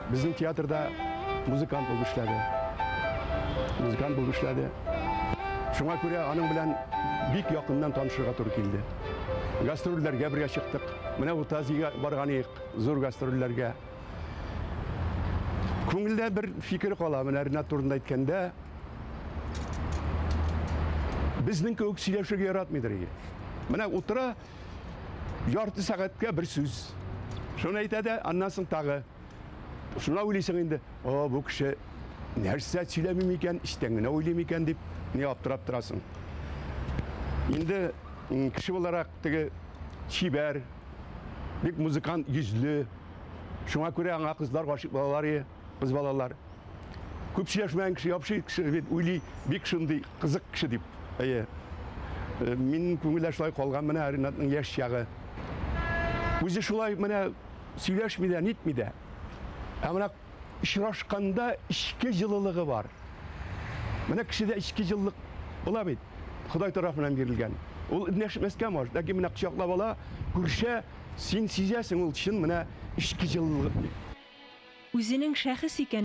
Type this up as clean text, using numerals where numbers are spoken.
Безнең театрда музыкант булып эшләде. Музыкант булып эшләде. Шуңа күрә аның белән бик якыннан танышырга туры килде. Гастрольләргә бергә чыктык. Менә Урта Азиягә барган идек, зур гастрольләргә. Күңелдә бер фикер кала, менә Ренат турында әйткәндә, безнең кебек сөйләшергә яратмыйдыр иде. Менә утыра, ярты сәгатькә бер сүз. Шуны әйтә дә, аннан соң тагы. Шуна уйлыйсың инде, о, бу кеше нәрсә сөйләми микән, эчтән генә уйлый микән дип, ни аптырап торасың. Инде кеше буларак теге чибәр, бик музыкант йөзле. Шуңа күрә аңа кызлар гашыйк булалар, кыз балалар. Күп сөйләшмәгән кеше, вообще кеше бит уйлый, бик шундый кызык кеше дип. Әйе. Мин күңелдә шулай калган менә Ринатның яшь чагы. Үзе шулай менә сөйләшми дә, нитми дә. Ә менә очрашканда эчке җылылыгы бар. Менә кешедә эчке җылылык була бит. Ходай тарафыннан бирелгән. Ул эндәшмәскә может, ләкин менә кочаклап ала, күршә, син сизәсең, ул чын менә эчке җылылык дип. Үзенең шәхес икән.